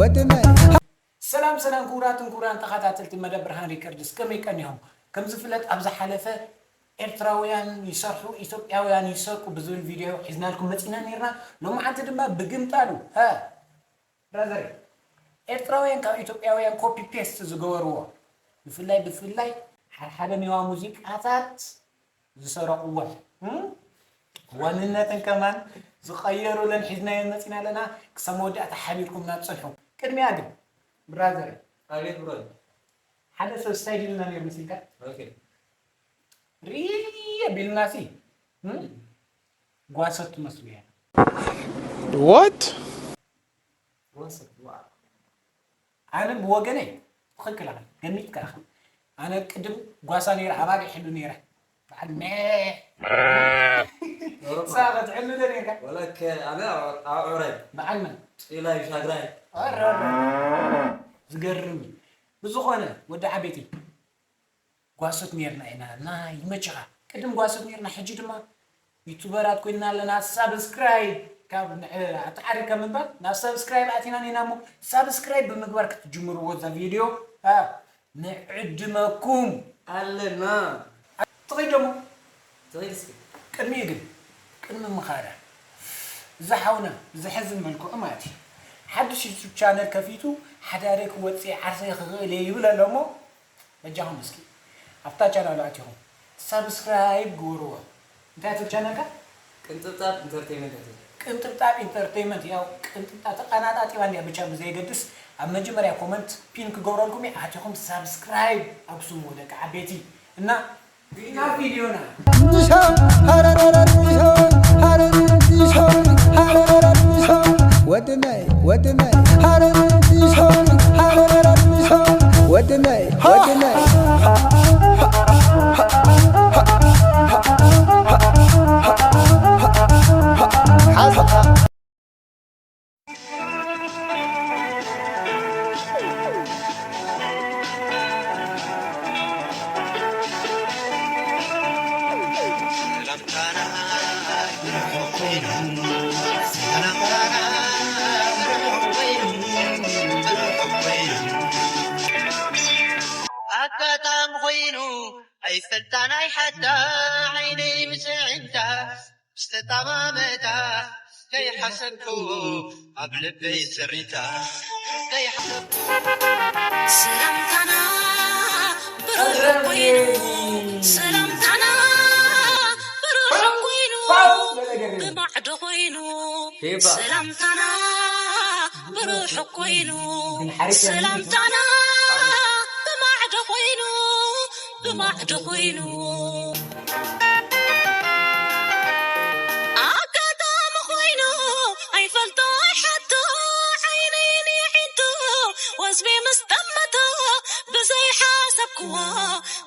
ወድመ ሰላም ሰላም ክቡራትን ክቡራን ተኸታተልቲ መደብ ብርሃን ሪከርድስ፣ ከመይ ቀኒኹም? ከም ዝፍለጥ ኣብ ዝሓለፈ ኤርትራውያን ይሰርሑ፣ ኢትዮጵያውያን ይሰርቁ ብዝብል ቪድዮ ሒዝናልኩም መጺና ነይርና። ሎማዓንቲ ድማ ብግምጣሉ፣ ሀ፣ ብራዘር፣ ኤርትራውያን ካብ ኢትዮጵያውያን ኮፒ ፔስት ዝገበርዎ፣ ብፍላይ ብፍላይ ሓድሓደ ሜዋ ሙዚቃታት ዝሰረቕወን፣ እም? ዋንነተን ከማን ዝቐየሩለን ሒዝናየን መጺና ኣለና። ክሳብ መወዳእታ ሓቢርኩምና ጽንሑ። ቅድሚያ ግን ብራዘር፣ ኣቤት ብሮ። ሓደ ሰብ ስታይ ዲልና ነይሩ መሲልካ? ኦኬ። ርየ ቢልናሲ፣ እም? ጓሶት ትመስሉ እያ። What? ጓሶት፣ ዋ። ኣነ ብወገነይ ትኽክል ኢኻ፣ ገሚትካ ኢኻ። ኣነ ቅድም ጓሳ ነይረ፣ ኣባጊዕ ሕሉ ነይረ። በዓል ሜ። ኖርማል። ንስኻ ከ ትሕሉ ዶ ነይርካ? ወላ ከ-፣ ኣነ ኣብ፣ ኣብ ዕረይ። በዓል መን? ጢላይ ሻግራይ። ኣረ፣ ኣረ፣ ኣረ። ዝገርም እዩ። ብዝኾነ፣ ወዲ ዓበይቲ፣ ጓሶት ነይርና ኢና እና ይመችኻ። ቅድም ጓሶት ነይርና፣ ሕጂ ድማ ዩቱበራት ኮይንና ኣለና። ሳብስክራይብ ካብ ን-፣ ኣተዓሪካ ምንባር ናብ ሳብስክራይብ ኣቲና ኔና እሞ፣ ሳብስክራይብ ብምግባር ክትጅምርዎ እዛ ቪድዮ፣ አ፣ ንዕድመኩም ኣለና። ትኸይድ ደሞ? ትኸይድ እስኪ። ቅድሚኡ ግን፣ ቅድሚ ምኻዳ፣ እዚ ሓውና ብዘሕዝን መልክዑ ማለት እዩ፣ ሓድሽ ዩቱብ ቻነል ከፊቱ፣ ሓዳረይ ክወፅእ ዓርሰይ ክኽእል እየ ይብል ኣሎ እሞ፣ በጃኹም እስኪ ኣብታ ቻናሉ ኣቲኹም ሳብስክራይብ ግበርዎ። እንታይ ትብል ቻነልካ? ቅንጥብጣብ ኢንተርቴይመንት ኣትዩ። ቅንጥብጣብ ኢንተርቴይመንት፣ ያው ቅንጥብጣብ ተቐናጣጢባ እንዲያ ብቻ ብዘየገድስ፣ ኣብ መጀመርያ ኮመንት ፒን ክገብረልኩም እየ። ኣቲኹም ሳብስክራይብ ኣግስምዎ ደቂ ዓበይቲ። እና ናብ ቪድዮና። ወድመይ፣ ወድመይ፣ ወድመይ፣ ወድመይ። ኣጋጣሚ ኮይኑ ኣይፈልጣን ኣይሓታ ዓይነይ ምስ ኣዒንታ ምስ ተጣማመታ ከይሓሰብኩ ኣብ ልበይ ሰሪታ ከይሓሰብኩ ሰላምታና ብሩህ ኮይኑ ሰላምታና ብሩህ ኮይኑ ብማዕዶ ኮይኑ ሄባ። ሰላምታና ብሩህ ኮይኑ ሰላምታና ብማዕዶ ኮይኑ ብማዕዶ ኮይኑ ኣጋጣሚ ኮይኑ ኣይፈልጦ ኣይሓቶ ዓይነይ ንዒንቱ ወዝቢ ምስ ጠመቶ ብዘይሓሰብክዎ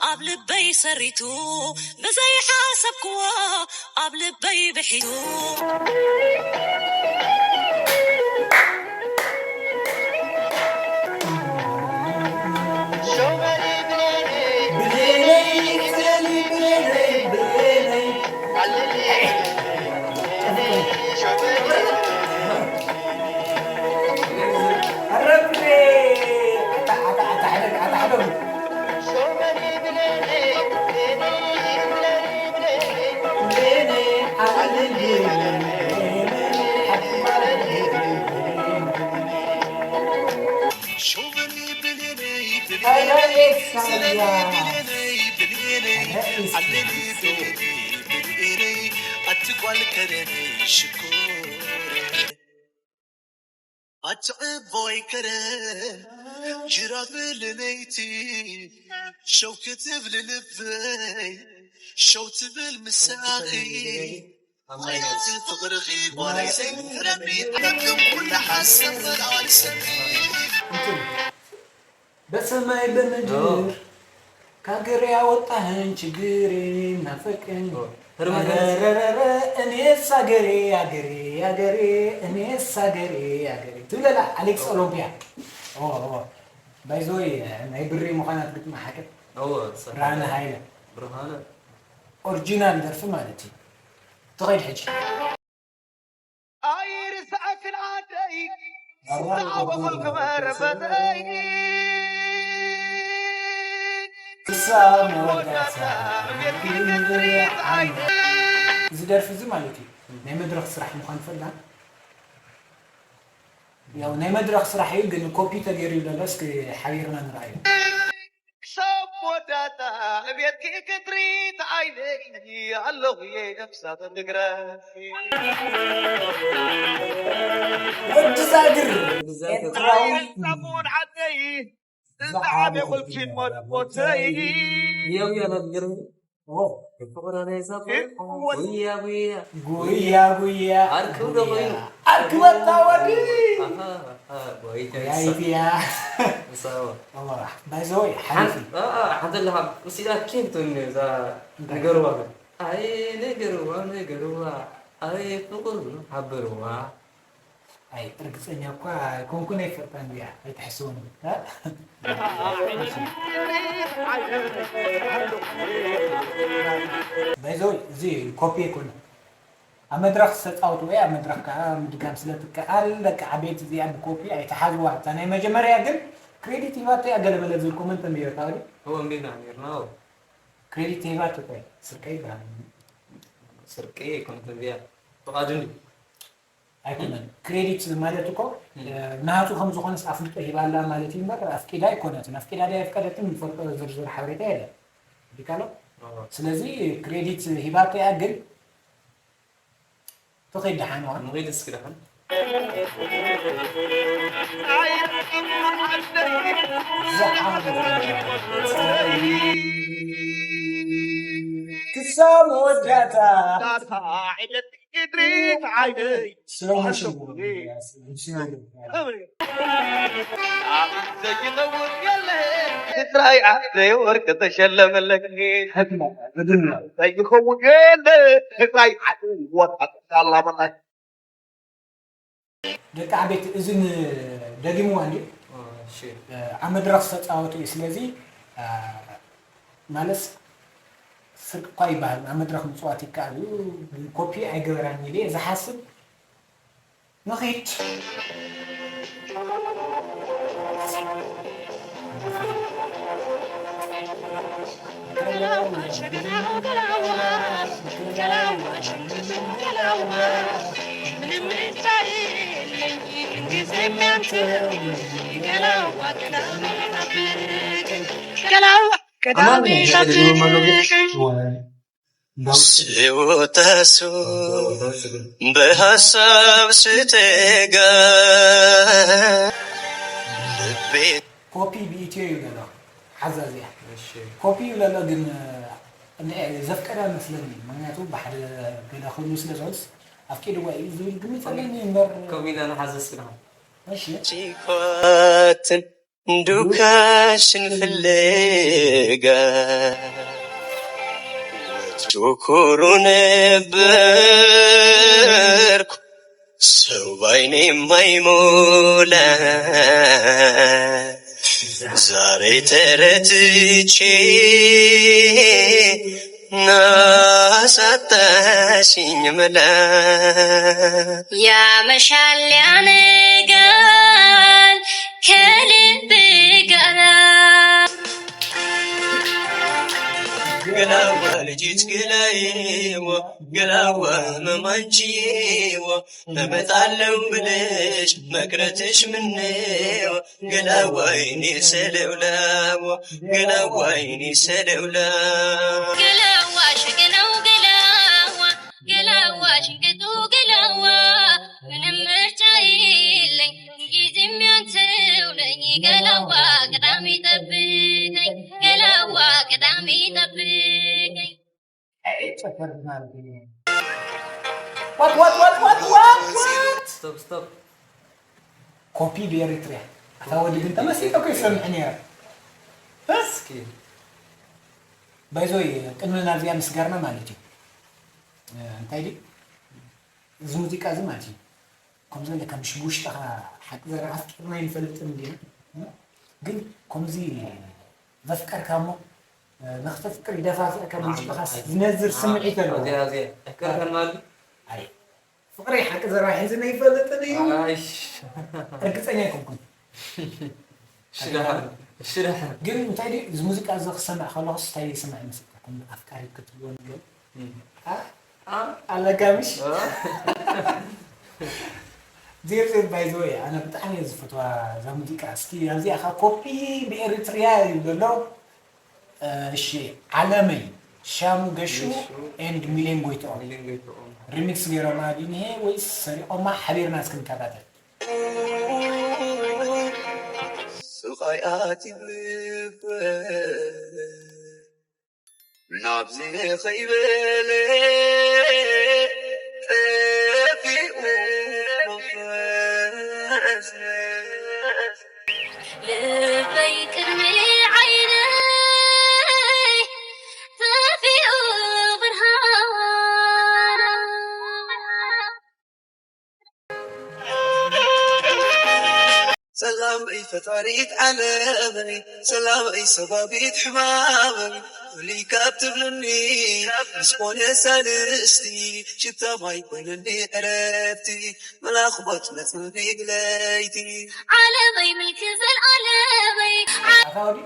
ኣብ ልበይ ሰሪቱ ብዘይሓሰብክዎ ኣብ ልበይ ብሒቱ ኣቲ ዕቦይ ከረን ጅራፍ ልለይቲ ሸው ክትብል ልበይ ሸው ትብል ምሳኺ ኣይቲ ፍቕርኺ ጓለይ ዘይትረሚ ኣነግም ኩሉ ሓሰብ ኣልሰሚ እንትን በሰማይ በምድር ከሀገሬ ያወጣኸኝ ችግሬ ናፈቀኝ። ኦ፣ ህርመት ረረረረ፣ እኔስ አገሬ፣ አገሬ፣ አገሬ፣ እኔስ አገሬ፣ አገሬ። ትብለላ ኣሌክስ ኦ። ኦሎምፒያ። ኦ፣ ኦ። ባይ ዘ ወይ፣ ናይ ብሬ ምዃና ትግጥማ ሓቂ። ኦ፣ ሰ-፣ ብርሃነ ሃይለ። ብርሃነ። ኦሪጂናል ደርፊ ማለት እዩ። ትኸይድ ሕጂ። ኣይርስኣክን ዓደይ ተዓወኹልኩም መረበተይ። ክሳብ መወዳእታ። እዚ ደርፊ እዚ ማለት እዩ ናይ መድረኽ ስራሕ ምዃን ፈላ። ያው ናይ መድረኽ ስራሕ እዩ ግን ኮፒ ተገይሩ ይብለሎ። እስኪ ሓቢርና ንርኣዮ። ክሳብ መወዳእታ ቤትኪ ክትሪ ተዓይነይ ኣለኹ እየ ነፍሳት ትግራይ። ወዲ ዛግር ኤርትራዊ ጻሙን ዓደይ ዝዓበኹልኪ መድቦተይ። የው የው ነግርኒ ፍቕረነይ ዘፍር ጉያ ጉያ ጉያ ጉያ ኣርክብ ዶ ኮይኑ? ኣርክበታ ወዲ ኣሃ ኣሃ ጎይታ ያይትያ ይሰማ ባይዘወይ ሓሊፊ ሓንቲ ኣለኻ ምስላ ኪንቱን እዛ ንገርዋ ኣይ ንገርዋ ንገርዋ ኣይ ፍቕር ሓብርዋ ኣይ እርግፀኛ እኳ ኮንኩን ኣይፈልጣን እያ ኣይትሕስውን ባይዘወይ እዚ ኮፒ ኣይኮነ ኣብ መድረኽ ዝተፃወትዎ ኣብ መድረኽ ከዓ ምድጋም ስለትከኣል ደቂ ዓበይቲ እዚኣ ብኮፒ ኣይተሓዝዋ እታ ናይ መጀመርያ ግን ክሬዲት ሂባቶ እያ ገለመለ ዝብል ኮመንት እንድዮ ታወዲ እዎ እንዴና ነርና ክሬዲት ሂባቶ እኮ ስርቀ ይበሃል ስርቂ ኣይኮነት እዚኣ ብቓድን እዩ ኣይኮነን ክሬዲት ማለት እኮ ናቱ ከም ዝኾነስ ኣፍልጦ ሂባላ ማለት እዩ እምበር ኣፍቂዳ ኣይኮነትን ኣፍቂዳ ዳ የፍቀደትን ንፈልጦ ዝርዝር ሓበሬታ የለን ዲካሎ ስለዚ ክሬዲት ሂባቶ እያ ግን ትኸይድ ደሓን እዋን ንኸይድ እስኪ ደሓን ክሳብ መወዳእታ ኢድሪት ዓይነይ ስሎሞሽን ዘይኸውን የለ ትግራይ ዓደይ ወርቂ ተሸለመለኪ ሕክማ እግና ዘይኸውን የለ ትግራይ ዓደይ ወርቂ ተሸለመለኪ ደቂ ዓበይቲ እዝን ደጊምዋ እንዲ እሺ ኣብ መድረኽ ዝተፃወቱ እዩ ስለዚ ማለት ስርቂ እኳ ይበሃል ኣብ መድረኽ ምፅዋት ይከኣል እዩ ግን ኮፒ ኣይገበራን ኢለ እየ ዝሓስብ ንኺድ ስወታሱ በሃሳብ ስተጋ ልቤ ኮፒ ብኢትዮ እዩ ዘሎ ሓዛ እዚኣ ኮፒ እዩ ዘሎ ግን እንድዒ ዘፍቀዳ መስለኒ ምክንያቱ ብሓደ ገለ ኮይኑ ስለ ዝሕዝ ኣፍቂድዋ እዩ ዝብል ግምት ኣለኒ እምበር ከምኡ ኢለ ንሓዘ እስኪ ደሓን እሺ ሲኳትን ዱካሽን ፍለጋ ትኩሩ ነበርኩ ሰው ባይኔ የማይሞላ ዛሬ ተረትቼ ናሳጣሽኝ መላ ያመሻል ያነጋል ከልብ ጋራ ገላዋ ልጅት ገላዬዋ ገላዋ መማንቺዬዋ እመጣለሁ ብለሽ መቅረትሽ ምነው ገላዋ አይኔ ሰለውላዋ ገላዋ አይኔ ሰለውላ ገላዋ ሸገነው ገላዋ ገላዋ ሽንቅጡ ገላዋ ምንም ምርጫ የለኝ ጊዜም ያንተው ነኝ ገላዋ ቅዳሜ ጠብቀኝ ገላዋ ቅዳሜ ጠብቀኝ ጨፈር ማለት እዩ። ዋት ዋት ዋት ዋት ዋት ዋት ስቶፕ ስቶፕ ኮፒ ብኤሪትሪያ ኣታ ወዲ ግን ተመሲጠ እኮ ይሰምዕ ነይረ እስኪ ባይዞይ ቅድሚ ናብዚኣ ምስጋርና ማለት እዩ እንታይ ድዩ እዚ ሙዚቃ እዚ ማለት እዩ ከምዚ ኢለ ከም ሽጉሽጥኻ ሓቂ ዘረባ ኣፍቂርና ኣይንፈልጥን እንዲና ግን ከምዚ ዘፍቀርካ እሞ ንክተፍቅር ይደፋፍእካ ሙዚቃኻ ዝነዝር ስምዒት ኣለዎ ኣፍቀርካ ማለት ኣይ ፍቕረይ ሓቂ ዘረባ ሒዝኒ ኣይፈልጥን እዩ። ኣይሽ። ርግፀኛ ኣይኮንኩን። እሺ ደሓን፣ እሺ ደሓን። ግን እንታይ ድዩ እዚ ሙዚቃ እዚ ክሰምዕ ከለኹስ እንታይ ይስማዕ ይመስለካ? ከም ኣፍቃሪት ክትብሎ ነገር እ። ኣ- ኣ- ኣለካ ምሽ? እ። ዜር ዜር ባይ ዘ ወይ ኣነ ብጣዕሚ እየ ዝፈትዋ እዛ ሙዚቃ። እስኪ ኣብዚኣ ኸ ኮፒ ብኤሪትሪያ እዩ ዘሎ። እሺ ዓለመይ ሻሙ ገሹ ኤንድ ሚሌን ጎይትኦም ሪሚክስ ገይሮማ ድንሄ ወይስ ሰሪቆማ? ሓቢርና እስኪ ንከታተል። ስቃይ ኣትዩ ልበ ናብዚ ኸይበለ ጠፊኡ መንፈስ ልበይ ቅድሚ ዓይነይ ጠፊኡ ብርሃና ሰላመይ ፈጣሪት ዓለመይ ሰላመይ ሰባቢት ሕማመይ ፍልይ ካብ ትብልኒ ምስ ኮነ ሳልስቲ ሽታ ማይ ኮይንኒ ዕረፍቲ መላኽቦት መፅኒ ግለይቲ ዓለመይ ምልኪ ዘልኣለመይ ኣታ ወዲ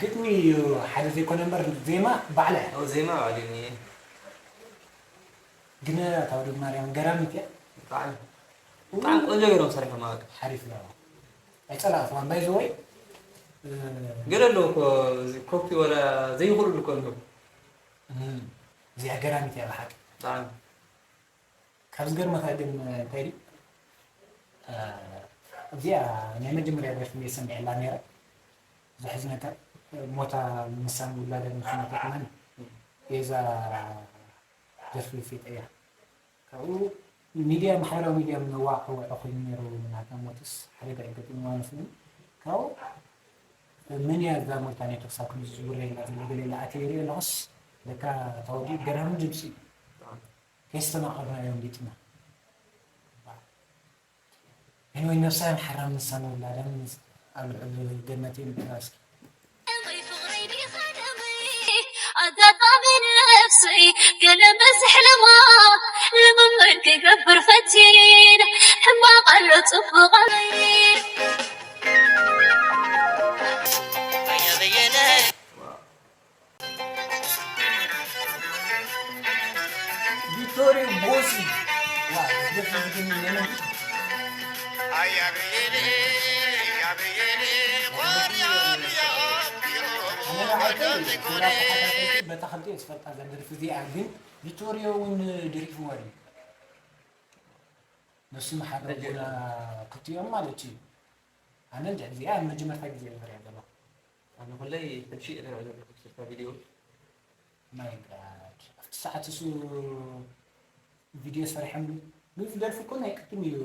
ግጥሚ እዩ ሓደ ዘይኮነ እምበር ዜማ ባዕላ እያ። ዜማ ባዕሉ እዩ። ግን ኣታ ወዲ ማርያም ገራሚት እያ። ብጣዕሚ ብጣዕሚ ቆንጆ ገይሮም ሰሪሖም ማለት እዩ። ሓሪፍ ነው። ኣይፀላእኽዋን ባይ ዘ ወይ ገለ ኣለዉ እኮ እዚ ኮፒ ወላ ዘይኽእሉ እኮ ኣለዉ። እዚኣ ገራሚት እያ ብሓቂ። ብጣዕሚ ካብ ዝገርመካ ግን እንታይ ድዩ እዚኣ ናይ መጀመርያ ደርፊ እየ ሰሚዐላ ነይረ። ዘሕዝነካ ሞታ ንሳን ውላዳን ምስ ሞተት ማን የዛ ደርፊ ልፍሊጠያ። ካብኡ ሚድያ ማሕበራዊ ሚድያ ምንዋዕ ዕውዕ ኮይኑ ነይሩ። ናታ ሞትስ ሓደጋ እዩ ገጢምዋ መስለኒ። ካብኡ መን እያ እዛ ሞታ ኔትወርክ ሳብ ክንዲ ዝውረየላ ዘሎ ገለ ኢለ ኣትየ ይሪኦ ኣለኹስ ለካ እታ ወዲ ገራሚ ድምፂ እዩ። ከየስተማቐርናዮም ጌጥና። Anyway ነብሳ ይምሓራ ንሳን ውላዳን ኣብ ልዕሊ ገነት የንብራ እስኪ። ኣጋጣሚ ነብሰይ ገለ መዝሕልማ ልምምድ ክገብር ፈቲን ሕማቕ ኣሎ ጽቡቕ ኣበይ ቪቶሪ ቦሲ ዋ ደስ ዝግኝ ነነ በታ ክልቲኦ ዝፈልጣ እዛ ደርፊ እዚኣ ግን ቪቶሪዮ እውን ደሪፍዋ ድዩ ነሱ መሓረቡና ክልቲኦም ማለት እዩ ኣነ እንድሕር እዚኣ መጀመርታ ግዜ ዝሪኣ ዘለኹ ኣነ ኩለይ ሕጂ እየ ዝሪኦ ዘለኹ ክልተ ቪድዮ ማይ ጋድ ኣብቲ ሰዓት እሱ ቪድዮ ሰሪሖም ብዙ ደርፊ እኮ ናይ ቅድም እዩ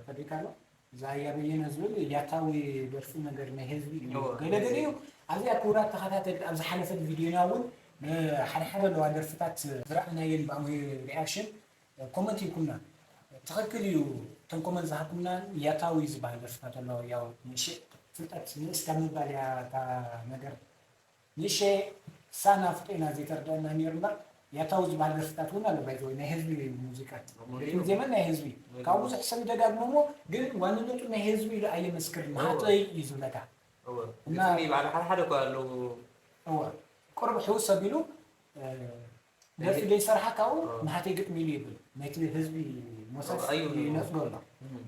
ፈዲካ ኣሎ እዛ እያ በየነ ዝብል ያታዊ ደርፊ ነገር ናይ ህዝቢ እዩ ገለገለ እዩ ኣብዚኣ ክቡራት ተኸታተልቲ ኣብ ዝሓለፈት ቪድዮና እውን ሓደ ሓደ ኣለዋ ደርፍታት ዝረኣናየን ብኣዊ ሪኣክሽን ኮመንት ይኩና ትኽክል እዩ እቶም ኮመንት ዝሃኩምና ያታዊ ዝበሃል ደርፍታት ኣሎ ያው ንእሽእ ፍልጠት ንእስ ካብ ምባል እያ እታ ነገር ንእሸ ሳና ፍጦና ዘይተርደአና ነይሩ እምበር ያታዊ ዝበሃል ደርፍታት እውን ኣሎ ባይዘወይ ናይ ህዝቢ ሙዚቃ ዜማ ናይ ህዝቢ ካብ ብዙሕ ሰብ ይደጋግሞ እሞ ግን ዋንነቱ ናይ ህዝቢ ኢሉ ኣየመስክርን ንሃጠይ እዩ ዝብለካ እና ባዕሉ ሓደ ሓደ እኮ ኣለዉ እወ ቁርብ ሕውስ ኣቢሉ ደርፊ ዘይሰራሓ ካብኡ ንሃተይ ግጥሚ ኢሉ ይብል ነቲ ህዝቢ ሞሳስ ይነፅጎ ኣሎ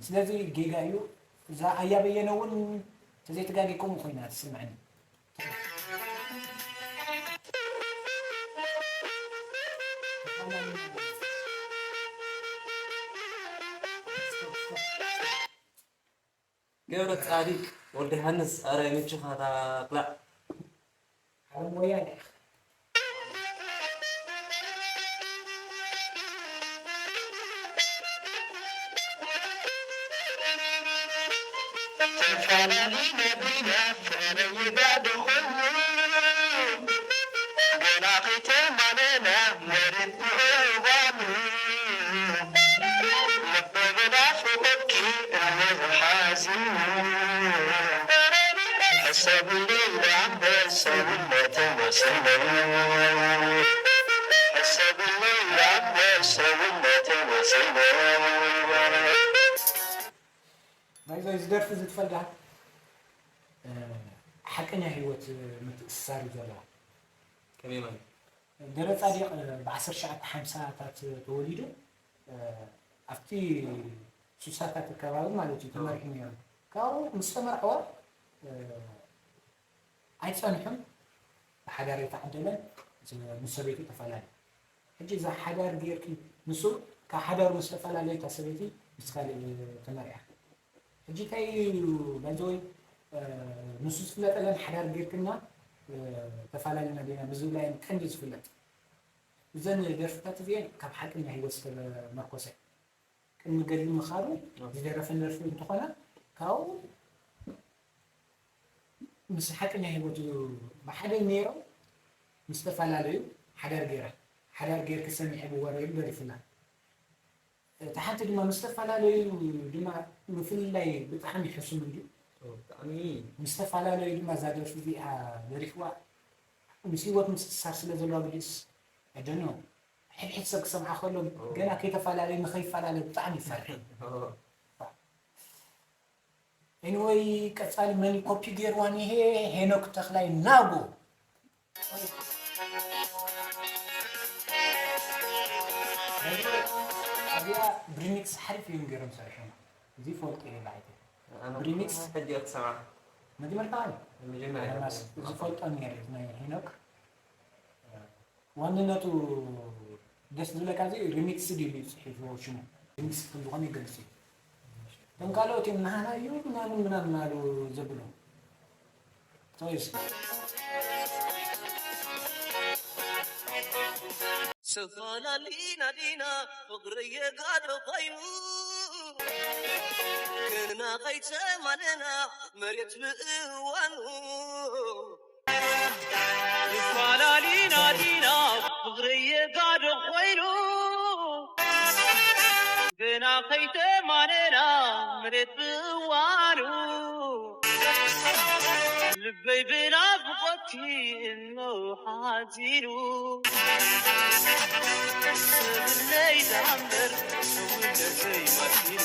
ስለዚ ጌጋ እዩ እዛ ኣያ በየነ እውን ተዘይተጋጊ ከምኡ ኮይና ትስምዐኒ ገብረ ጻዲቅ ወልደ ዮሃንስ ኣረ ይመችኻ እታ ቅላዕ። ዓለም ወያነ ኢኻ። ናይዛ እዚ ደርፊ እዚ ትፈልጣ? እ፣ ሓቀኛ ህይወት ምትእስሳር እዩ ዘለዋ። ከመይ ማለት? ደብረጻዲቕ፣ እ፣ ብ ዓሰርተ ትሽዓተ ሓምሳታት ተወሊዱ፣ እ፣ ኣብቲ ሱሳታት ኣከባቢ ማለት እዩ ተመርሒ ነይሩ። ካብኡ ምስ ተመርዐወ፣ እ፣ ኣይጸንሑን፣ ብሓዳር ኣይተዓደለን፣ ምስ ሰበይቱ ተፈላለዩ። ሕጂ እዛ ሓዳር ጌርኪ፣ ንሱ ካብ ሓዳር ምስ ተፈላለየ እታ ሰበይቲ ምስ ካልእ ተመርዕያ። ሕጂ እንታይ እዩ ባይዘወይ፣ እ፣ ንሱ ዝፍለጠለን ሓዳር ጌርክና፣ እ፣ ተፈላለና ዲና ብዝብላ እየን ቀንዲ ዝፍለጥ። እዘን ደርፍታት እዚአን ካብ ሓቀኛ ህይወት ዝተመርኮሰ። ቅድሚ ገድሊ ምኻዱ ዝደረፈን ደርፊ እንተኾነ፣ ካብኡ ምስ ሓቀኛ ህይወቱ ብሓደ ነይሮም ምስ ተፈላለዩ ሓዳር ገይራ፣ ሓዳር ጌርኪ ሰሚዐ ብወረ ኢሉ ደሪፉላ። እቲ ሓንቲ ድማ ምስ ተፈላለዩ ድማ ምፍልላይ ብጣዕሚ ሕሱም እዩ። ብጣዕሚ። ምስ ተፈላለዩ ድማ እዛ ደርፊ እዚኣ ደሪፍዋ ምስ ህይወት ምትእስሳር ስለ ዘለዋ ግዲስ፣ I don't know፣ ሕድሕድ ሰብ ክሰምዓ ከሎ ገና ከይተፈላለዩ ንኸይፈላለዩ ብጣዕሚ ይፈርሕ። ኤኒወይ፣ ቀጻሊ መን ኮፒ ገይርዋ እኒሄ? ሄኖክ ተኽላይ ናጎ። ኣብያ ብሪሚክስ ሓሪፍ እዮም ገይሮም ሰሪሖም። እዚ ፈልጦ እየ ባዕተይ። ኣነ ብሪሚክስ ሕጂ እየ ክሰምዓ። መጀመርታ እዩ። መጀመርያ እየ። ዝፈልጦ ነይረ ናይ ሄኖክ። ዋንነቱ ደስ ዝብለካ እዚ ሪሚክስ ድዩ ጽሒፍዎ ሽሙ? ሪሚክስ ከም ዝኾነ ይገልጽ እዩ። እቶም ካልኦት እዮም ንሃና እዩ ምናምን ምናምን ኣሉ ዘብሉ። ቶይስ። ሰፋላሊና ዲና ፍቕሪ የጋዶ ኮይኑ ግና ኸይተማለና መሬት ብእዋኑ ይፋላሊና ዲና ፍቕሪ የጋዶ ኮይኑ ገና ከይተማነና መሬት ብእዋኑ ልበይ ብናፍቆትኪ እነሆ ሓዚኑ ሰብለይ ዳምበር ሰውነተይ ማሲኑ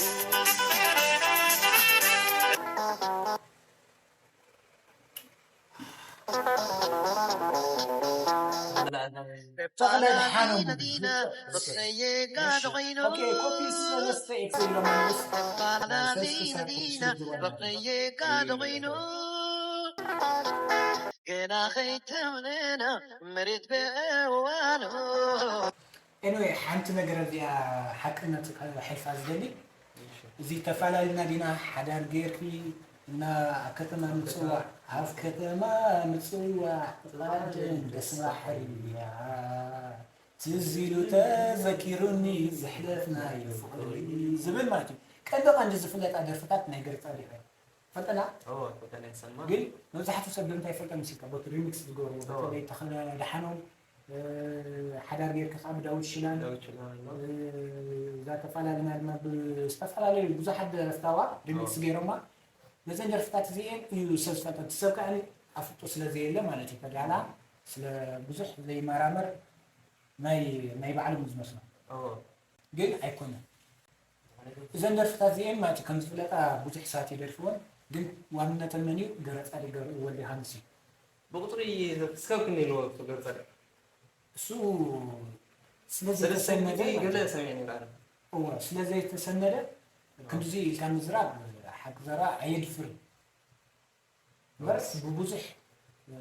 ተኽለ ድሓኖም። በኸየጋ ዶኾይኑ ኦኬ፣ ኮፒ ሰለስተ ኤክስ ኢሎም መንግስት። በኸየጋ ዶኾይኑ ገና ኸይተምነና መሬት በእዋኑ ኤኒወይ፣ ሓንቲ ነገር እዚኣ ሓቅነት ከሕልፋ ዝደሊ፣ እዚ ተፈላለና ዲና ሓዳር ጌርኪ እና ኣብ ከተማ ምጽዋዕ፣ ኣብ ከተማ ምጽዋዕ፣ ጥቓ ደም ደስ ባሕሪ እያ። ትዝ ኢሉ ተዘኪሩኒ ዘሕለፍናዮ ፍቕሪ ዝብል ማለት እዩ። ቀንዲ ቀንዲ ዝፍለጣ ደርፍታት ናይ ገረጻ ዲኻ? ፈልጠና? እወ፣ ፈተና ይሰማ። ግን መብዛሕትኡ ሰብ ብምንታይ ይፈልጦም መሲልካ? ቦቲ ሪሚክስ ዝገብርዎ፣ እወ። በተለይ ተኽለ ደሓኖም፣ እ፣ ሓዳር ጌርካ ከዓ ብዳዊት ሽላን፣ ዳዊት ሽላን ኣሎ። እ፣ እዛ ተፈላለና ድማ ብዝተፈላለዩ ብዙሓት ደረፍታዋ ሪሚክስ እወ። ገይሮማ። ነዘን ደርፍታት እዚኤን እዩ ሰብ ዝፈልጠን። እቲ ሰብ ከዓ ኣፍልጦ ስለ ዘየለ ማለት እዩ። ተዳላ ስለ ብዙሕ ዘይመራመር ናይ፣ ናይ ባዕሎም ዝመስሎ። እወ። ግን ኣይኮነን። እዘን ደርፍታት እዚኤን ማለት እዩ ከም ዝፍለጣ ብዙሕ ሰባት ይደርፍወን፣ ግን ዋንነተን መን እዩ? ገረጻድቅ ገብረ ወልደ ዮሃንስ እዩ። ብቁፅሪ ስከብ ክንደይ ኣለዎ እቲ ገረጻድቅ? እሱ ስለ ዘይተሰነደ ማለት ገለ እዩ። ሰሚዐ ነይረ ኣነ። እወ፣ ስለ ዘይተሰነደ ክንድዚ ኢልካ ምዝራብ ሓቂ ዘረባ ኣየድፍርን። እምበርስ ብብዙሕ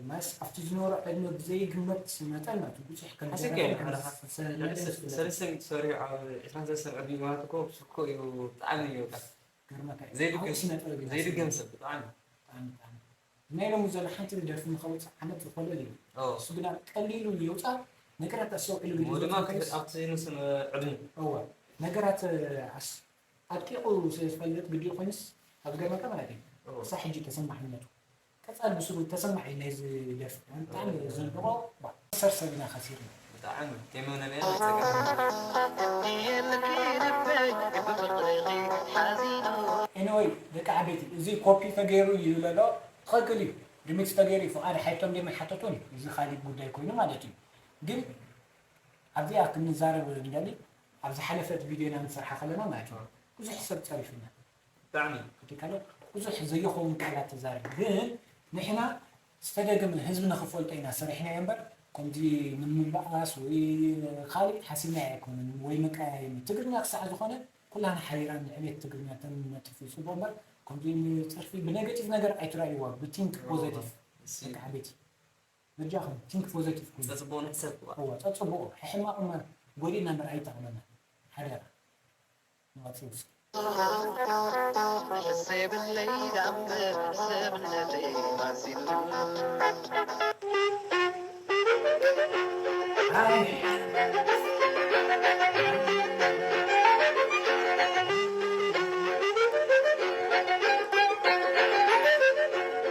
ማለት ኣብቲ ዝነበሮ ዕድመ ብዘይግመት መጠን ማለት እዩ ብዙሕ ከም ሓሲብካ ዝደረፈ እየ ከም ሓደ ዝተሰነደ ሰለስተ ዝፍለጥ። ሰለስተ ሚእቲ ሰሪሑ ኣብ ዕስራን ሰለስተን ዕድሚኡ ማለት እኮ ብስኮ እዩ ብጣዕሚ እዩ በቃ ገርመካ እዩ። ዘይድገም ዓቢ ስነ ጥበብ እዩ። ዘይድገም ሰብ ብጣዕሚ ብጣዕሚ፣ ብጣዕሚ። ናይ ሎሚ ዘሎ ሓንቲ ደርፊ ንኸውፅእ ዓመት ዝኾለል እዩ። ኦ እሱ ግና ቀሊሉ የውፃ ነገራት ኣስተውዒሉ ግዲ እሞ ድማ ዘውፅእ ከይስ ኣብቲ ንስን ዕድሙ እወ ነገራት ኣስ- ኣድቂቑ ስለ ዝፈልጥ ግዲኡ ኮይኑስ ኣብ ዝገርመካ ማለት እዩ እወ ክሳብ ሕጂ ተሰማዕነቱ ቀፃል ብስሩ ተሰማዒ ናይዚ ደርፊ ብጣዕሚ ዘንብቆ ባ- ዓሰርተ ሰብ ኢና ከሲርና ብጣዕሚ ከይመነመያ ጸገም የልኪ ልበይ ብፍቕርኺ ሓዚኑ ኤኒወይ ደቂ ዓበይቲ እዚ ኮፒ ተገይሩ እዩ ዝብል ኣሎ ትኽክል እዩ ሪሚክስ ተገይሩ እዩ ፍቓድ ሓይቶም ደመ ሓተቱን እዚ ካሊእ ጉዳይ ኮይኑ ማለት እዩ ግን ኣብዚኣ ክንዛረብ ንደሊ ኣብ ዝሓለፈት ቪድዮና ንሰርሓ ከለና ማለት እዩ ብዙሕ ሰብ ፀሪፉና። ብጣዕሚ። ከቲካሎ ብዙሕ ዘይኸውን ቃላት ትዛረብ፣ ግን ንሕና ዝተደገመ ህዝቢ ንኽፈልጦ ኢና ሰሪሕናዮ እምበር፣ ከምዚ ንምባኣስ ወይ ካልእ ሓሲብናዮ ኣይኮነን፣ ወይ መቀያየሚ። ትግርኛ ክሳዕ ዝኾነ ኩላና ሓቢርና ንዕቤት ትግርኛ ተነጥፍ እዩ ጽቡቕ እምበር፣ ከምዚ ንጸርፊ ብኔጌቲቭ ነገር ኣይትረኣይዎ፣ ብቲንክ ፖዘቲቭ። እሲ። በቃ ዓበይቲ። በጃኹም ቲንክ ፖዘቲቭ ኩኑ። ጸጽቡቑ ንሕሰብ እዋ። እዎ፣ ጸጽቡቑ። ሕማቕ እማ ጎዲእና እምበር ኣይጠቕመና። ሓደራ። ንቐጽል እስኪ።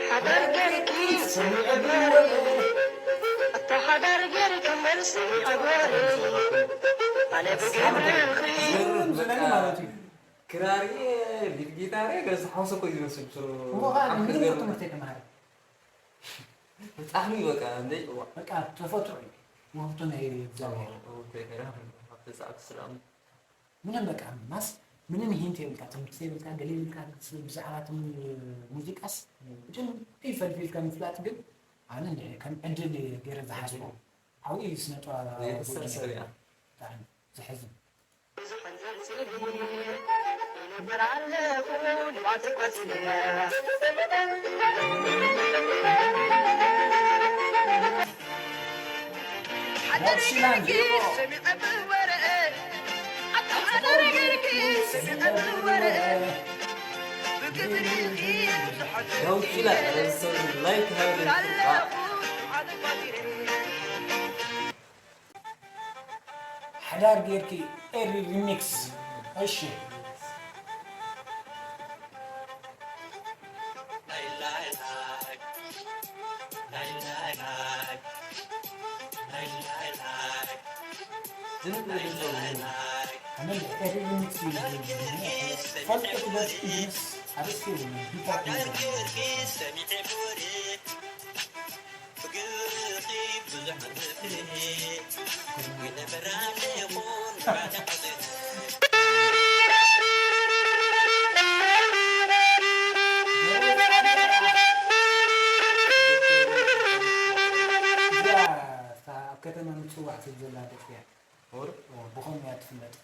ሓዳር ጌርኪ ስሚዐ ብወሬ፣ ኣታ ሓዳር ጌርኪ መልሲ ይዕበሪ። ኣነ ብግብርኺ ዝገርም ዝለኒ ማለት እዩ። ክራር እየ፣ ሊድ ጊታር እየ፣ ገለ ዝሓወሰ እኮ እዩ ዝመስል። ስሩ እሞ ኸዓ ሓፍሽ ምንም ዘርም ትምህርቲ ኣይተምሃረ። ብጣዕሚ በቃ፣ እንደ፣ እዋ። በቃ ተፈጥሮ እዩ። ውህብቶ ናይ እግዚኣብሔር። እዋ፣ እዋ፣ እዋ፣ እዋ፣ ኣብቲ ሰዓት ስላም። ምንም በቃ ማስ ምንም ሂንት የብልካ፣ ትምህርቲ የብልካ፣ ገለ የብልካ፣ ብዛዕባ እቲ ሙ-፣ ሙዚቃስ ብደንቢ ፈልፊልካ ምፍላጥ ግን ኣነ እንድዒ ከም ዕድል ገይረ ዝሓስቦ። ዕድል። ዓብዪ ስነ ጥበባዊ ዘይትሰር ሰብ እያ። ብጣዕሚ ዘሕዝን። ብዙሕ እንተንሲኒ ይነብር ኣለኹ ንባቲ ቆጺረ። ሓደር ጌርኪ ሰሚዐ ብወረ፣ ኣታ ሓደር ጌርኪ ሰሚዐ ብወረ፣ ብግብሪ ብዙሓት ዳዊት ኪላ፣ ላይክ ሃብለይ። ኣለኹ ሓደ ቆጺረ። ሓዳር ጌርኪ ኤሪ ሪሚክስ። እሺ። ዝም ብሎ ዘሎ። ኣነ ኤሪ ሪሚክስ እዩ ዝብል። ፈልጥ ክደርስ ኢድንስ ኣርእስቲ የብሉን። ሂፓፕ እዩ ዝብል። እዚኣ ኣብ ከተማ ምጽዋዕ ትብል ዘላ ደርፊ እያ። ኦር? ኦ፣ ብኸምኡ እያ ትፍለጥ።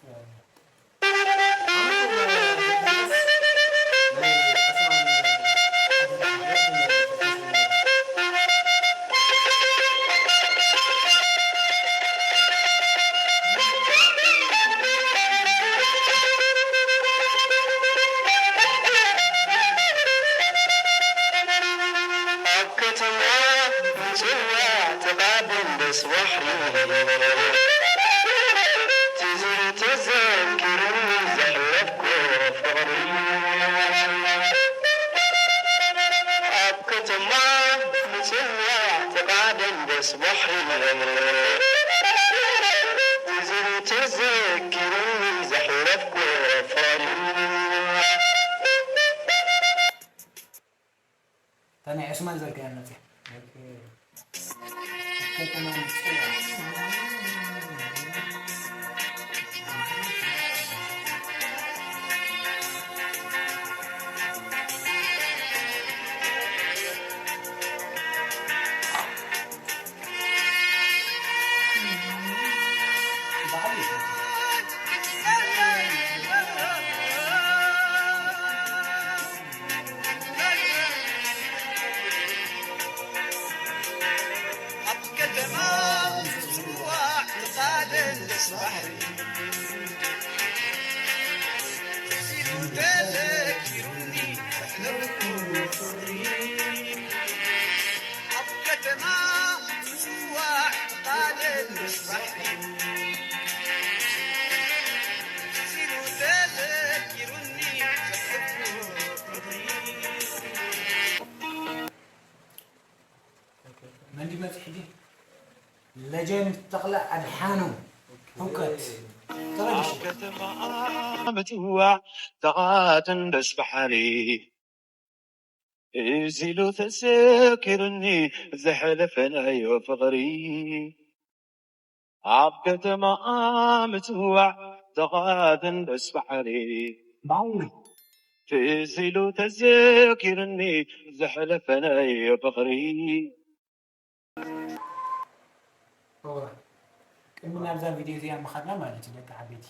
ኣብ ከተማ ምጽዋዕ ጥቓ ደንደስ ባሕሪ ትዝሪ ተዘኪሩኒ ዘሕለፍኮ ፍቕሪ። ኣብ ከተማ ምጽዋዕ ጥቓ ደንደስ ባሕሪ ትዝሪ ተዘኪሩኒ ዘሕለፍኮ ፍቕሪ። እታ ናይ ዑስማን ዘርጋያ መጽያ። ኦኬ። ከተማ ምጽዋ። ኣብ ከተማ ምጽዋዕ ተቓደም ደስ ባሕሪ። ሲሉ ተዘኪሩኒ ዘሕለፍኩ ፍቕሪ። ኣብ ከተማ ምጽዋዕ ተቓደም ደስ ባሕሪ። ሲሉ ተዘኪሩኒ ዘሕለፍኩ ፍቕሪ። መን ድመጽእ ሕጂ? ለጀንድ ተኽለ ኣድሓኖም። ህውከት። ተበላሽ። ኣብ ከተማ ምጽዋዕ ተቓደም ደስ ባሕሪ። እዚ ኢሉ ተዘኪሩኒ ዘሕለፈናዮ ፍቕሪ። ኣብ ከተማ ምጽዋዕ ተቓደን ደስ በሓሪ። ትዝ ኢሉ ተዘኪርኒ ዘሕለፈናዮ ፍቕሪ። እወ፣ ቅድሚ ናብዛ ቪድዮ እዚኣ ምኻድና ማለት እዩ ደቂ ዓበይቲ፣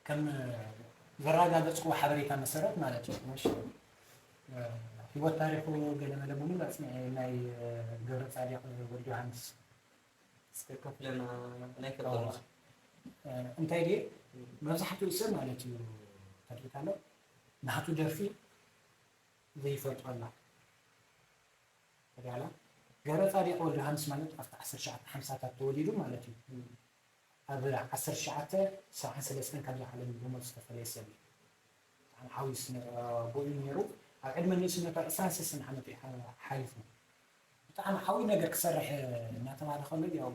ከም ዘረጋገፅኩዎ ሓበሬታ መሰረት ማለት እዩ፣ ምሽ ህይወት ታሪኹ ገለመለ ብምሉእ ኣፅኒዐ ናይ ገብረ ፃዲቕ ወልደ ዮሃንስ እስከ ከፍለና ናይ ከበሩ እንታይ ድየ መብዛሕትኡ ሰብ ማለት እዩ ተሪእካ ኣሎ ናቱ ደርፊ ዘይፈልጦ ኣሎ ተጋላ ገረ ጻዲቅ ወልደ ዮሃንስ ማለት ኣብቲ ዓሰርተ ትሽዓተ ሓምሳታት ተወሊዱ ማለት እዩ ኣብ ዓሰርተ ትሽዓተ ሰብዓን ሰለስተን ካብዚ ዓለም ብሞት ዝተፈለየ ሰብ እዩ ብጣዕሚ ሓዊ ስነ ኣቦኡ እዩ ነይሩ ኣብ ዕድመ ንእስነቱ ዕስራን ሰለስተን ዓመት እዩ ሓሊፉ ብጣዕሚ ዓብዪ ነገር ክሰርሕ እናተባህለ ከሎ ያው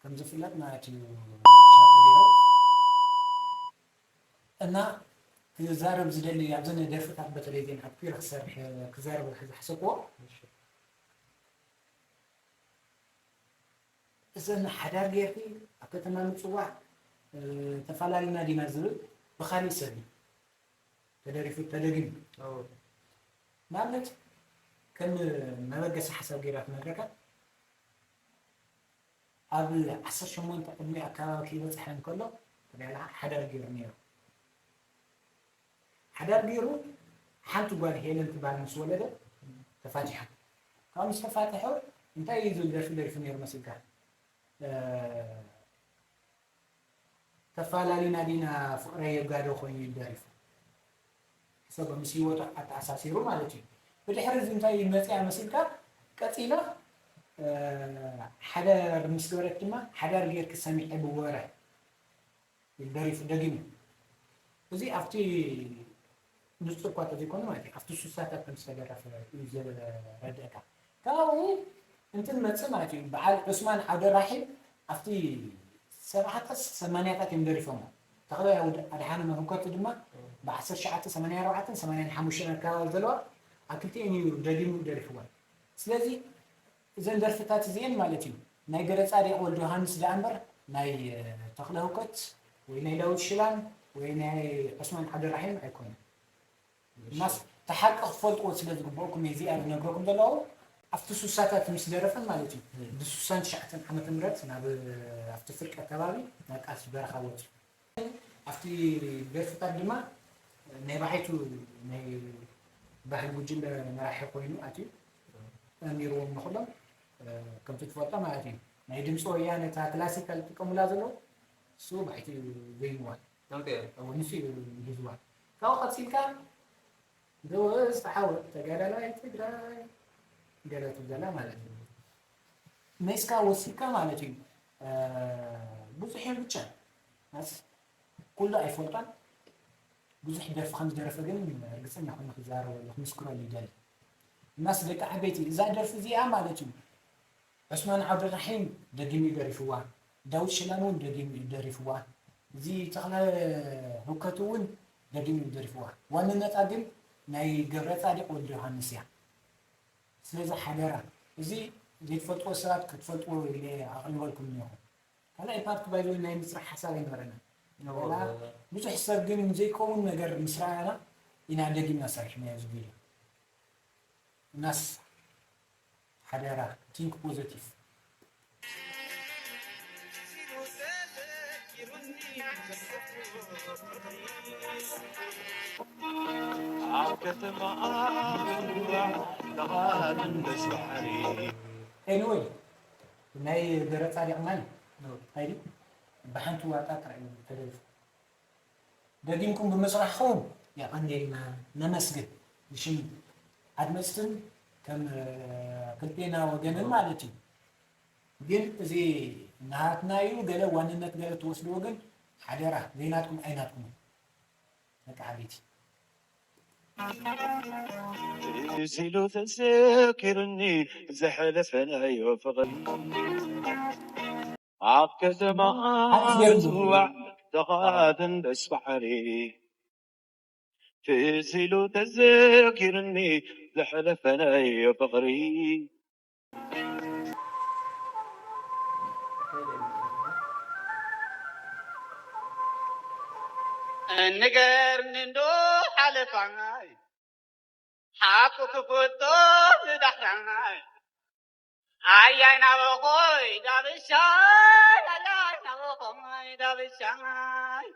ከም ዝፍለጥ ማለት እዩ ሻርፕ ገይሩ እና ክዛረብ ዝደሊ ኣብዘን ደርፍታት በተለይ ዜን ኣትኩረ ክሰርሕ ክዛረብ ዝሓሰብዎ እዘን ሓዳር ጌርኪ ኣብ ከተማ ምፅዋዕ ተፈላለና ዲና ዝብል ብካሊእ ሰብ እዩ ተደሪፉ ተደጊሙ ንኣብነት ከም መበገሲ ሓሳብ ገይራ ክነግረካ ኣብ ዓሰርተ ሸሞንተ ዕድሚኡ ኣከባቢ ከይበፅሐ እንከሎ ተጋላ ሓዳር ገይሩ ነይሩ ሓዳር ገይሩ ሓንቲ ጓል ሄለን ትበሃል ምስ ወለደ ተፋቲሖም ካብ ምስ ተፋትሑ እንታይ እዩ ዝብል ደርፊ ደሪፉ ነይሩ መሲልካ ተፋላሊና ዲና ፍቅረይ የጋዶ ኮይኑ እዩ ደሪፉ ሕሰቦ ምስ ህይወቱ ኣተኣሳሲሩ ማለት እዩ ብድሕሪ እዚ እንታይ እዩ መፅያ መሲልካ ቀፂላ ሓዳር ምስ ገበረት ድማ ሓዳር ጌርኪ ሰሚዐ ብወረ ኢሉ ደሪፉ ደጊሙ እዚ ኣብቲ ንፁር እኳ ተዘይኮነ ማለት እዩ ኣብቲ ሱሳታት ከም ዝተደረፈ እዩ ዘረድእካ ካብኡ እንትንመፅእ ማለት እዩ በዓል ዑስማን ዓብደራሒም ኣብቲ ሰብዓታት ሰማንያታት እዮም ደሪፎሞ ተኽለ ኣድሓኖም ህውከቱ ድማ ብ ዓሰርተ ትሽዓተ ሰማንያን ኣርባዕተን ሰማንያን ሓሙሽተን ኣከባቢ ዘለዋ ኣብ ክልቲኤን እዩ ደጊሙ ደሪፍወን ስለዚ እዘን ደርፍታት እዚኤን ማለት እዩ ናይ ገረፃዲቅ ወልደዮሃንስ ደኣ እምበር ናይ ተኽለ ህውከት ወይ ናይ ዳዊት ሽላን ወይ ናይ ዑስማን ዓብደራሒም ኣይኮነን እናስ ተሓቂ ክትፈልጥዎ ስለ ዝግበእኩም እየ እዚኣ ዝነግረኩም ዘለኹ ኣብቲ ሱሳታት ምስ ደረፈን ማለት እዩ ብሱሳን ትሽዓተን ዓመተ ምህረት ናብ ኣብቲ ፍርቂ ኣከባቢ ናብ ቃልሲ በረኻ ወፂኡ ኣብቲ ደርፍታት ድማ ናይ ባሕቱ ናይ ባህል ጉጅለ መራሒ ኮይኑ ኣትዩ ኣሚርዎም ንኩሎም ከምቲ ትፈልጦ ማለት እዩ ናይ ድምፂ ወያነ እታ ክላሲካል ዝጥቀሙላ ዘለዉ እሱ ባሕቱ እዩ ዘይምዋል ንሱ እዩ ሂዝዋ ካብኡ ቀፂልካ ደወዝ ተሓወ ተጋዳላይ ትግራይ ገለ ትብለና ማለት እዩ ሜስካ ወሲድካ ማለት እዩ ብዙሕ እዮም ብቻ ኩሉ ኣይፈልጦን ብዙሕ ደርፊ ከም ዝደረፈ ግን ርግፀኛ ኮይኑ ክዛረበሉ ክምስክረሉ ይደሊ እናስ ደቂ ዓበይቲ እዛ ደርፊ እዚኣ ማለት እዩ ዑስማን ዓብደራሒም ደጊሙ ደሪፍዋ ዳውድ ሽላን እውን ደጊሙ ደሪፍዋ እዚ ተኽለ ህውከት እውን ደጊሙ ደሪፍዋ ዋንነታ ግን ናይ ገብረ ፃዲቅ ወልደ ዮሃንስ እያ ስለዚ ሓደራ እዚ ዘይትፈልጥዎ ሰባት ክትፈልጥዎ ኢለ ኣቕሪበልኩም እኒኹ ካልኣይ ፓርት ባይዘ ናይ ምስራሕ ሓሳብ ኣይነበረና ብዙሕ ሰብ ግን ዘይከውን ነገር ምስ ረኣና ኢና ደጊምና ሰሪሕናዮ እዚ ቪድዮ እናስ ሓደራ think positive ኣብ ከተማ ምንዋዕ ተቓልን ደስ በሓሪ anyway ናይ ገረፃ ዲቕማን ኣይዲ ብሓንቲ ዋጣ ጥራይ ተደሪፉ ደጊምኩም ብምስራሕኹም የቐንየልና ነመስግን ብሽም ኣድመፅትን ከም ክልቴና ወገንን ማለት እዩ ግን እዚ ናሃትና እዩ ገለ ዋንነት ገለ ትወስድዎ ግን ሓደራ ዘይናትኩም ኣይናትኩም ደቂ ዓበይቲ ትዝ ኢሉ ተዘኪሩኒ ዘሕለፈናዮ ፍቕሪ ኣብ ከተማ ምፅዋዕ ተቓደን ደስ በሓሪ ትዝ ኢሉ ተዘኪሩኒ ዘሕለፈናዮ ፍቕሪ ንገርኒ እንዶ ሓለፋይ ሓቁ ክፍቶ ንዳሕራይ ኣያይ ናበኾይ ዳብሻይ ኣያይ ናበኾይ ዳብሻይ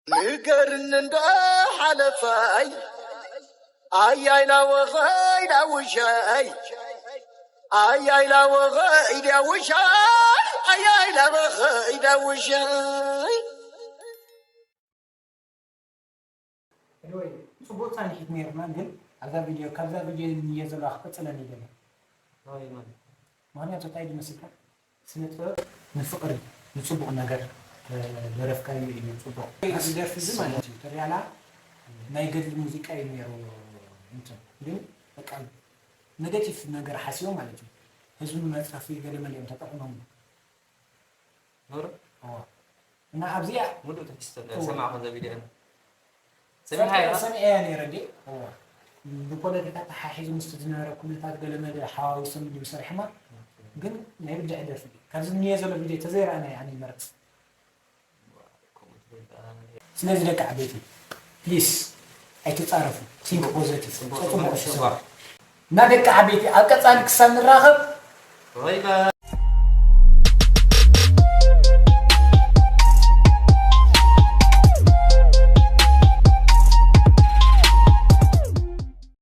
ንገርኒ እንዶ ሓለፋይ ኣያይ ናበኾይ ዳውሻይ ኣያይ ናበኾይ ዳውሻይ ኣያይ ናበኾይ ዳውሻይ Anyway፣ ፅቡቅ ፃንሒት ነይርና፣ ግን ኣብዛ ቪድዮ ካብዛ ቪድዮ ንየ ዘለዋ ክቅፅለን ይደለ። ኣይ ማለት ምክንያቱ እንታይ ዝመስልካ? ስነ ጥበብ ንፍቅሪ ንፅቡቅ ነገር ደረፍካዮ እዩ ፅቡቅ። እዚ ደርፊ እዚ ማለት እዩ ተሪያላ ናይ ገድሊ ሙዚቃ እዩ ነይሩ። እንትን ግን በቃ ኔጋቲቭ ነገር ሓሲቦ ማለት እዩ። ህዝቢ መፅረፊ ገለ መለ እዮም ተጠቅሞም። ኖሮ እዋ። እና ኣብዚኣ ሙሉእ ትሕዝቶ እዋ። ሰማዕኹ ዘ ቪድዮ ሰሚዕሃዮ ሰሚዐያ ነይረ እንዴ? እዋ። ብፖለቲካ ተሓሒዙ ምስቲ ዝነበረ ኩነታት ገለ መለ ሓዋዊሶም ድዩ ሰሪሖማ። ግን ናይ ብድዐ ደርፊ ድዩ? ካብዚ እኒኦ ዘሎ ቪድዮ ተዘይረኣናዮ ኣነ ይመርፅ። ስለዚ ደቂ ዓበይቲ ፕሊስ ኣይትፃረፉ። ቲንክ ፖዘቲቭ ፅቡቅ ፅቡቅ ፅቡቅ ሕሰቡ። ፅቡቅ እና ደቂ ዓበይቲ ኣብ ቀፃሊ ክሳብ ንራኸብ ባይ ባይ